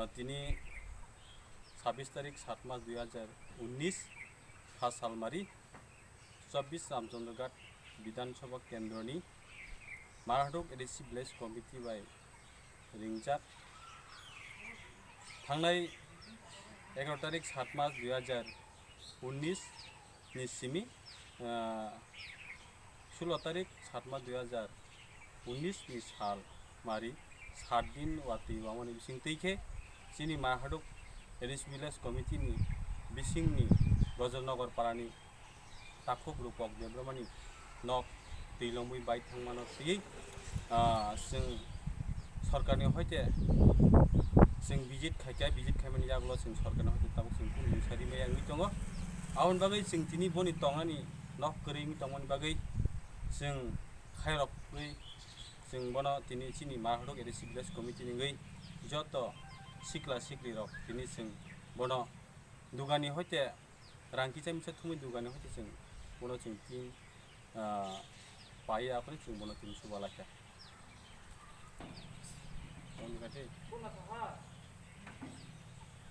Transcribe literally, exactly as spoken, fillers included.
Tini sabbish tarik, saat mas dui hajar unnish, ha salmari, chobbish Ramchandraghat Bidhan Sabha Kendroni Marhatok A D C Village Committee bai ringjak. Thangnai egaro tarik, saat mas dui hajar unnish ni simi, ah, sulo tarik, saat mas dui hajar unnish ni sal mari, saat din watwi wamani bising twi khe chini Marhatok A D C Village Committee ni bising ni Gojolnagar parani takhuk rupok Debbarmani nok twi lomwi bai thangmano twiwi, ah, chwng sorkarni hoite chwng visit khaikha, visit khaimani yagulo chwng sorkarni hoite tabuk chwng kunu mungsa rimaya wngwi tongo. Aboni bagwi chwng tini boni tongnani nok kwrwi wngwi tongmani bagwi chwng khairokgwi chwng bono tini chini Marhatok A D C Village Committee ni wngwi joto sikla sikli rok tini chwng bono dugani hoite rang kisa misa thumwi dugani hoite chwng bono chwng tin, ah, pai aphuru chwng bono chwng suba laikha. Tongmani kati?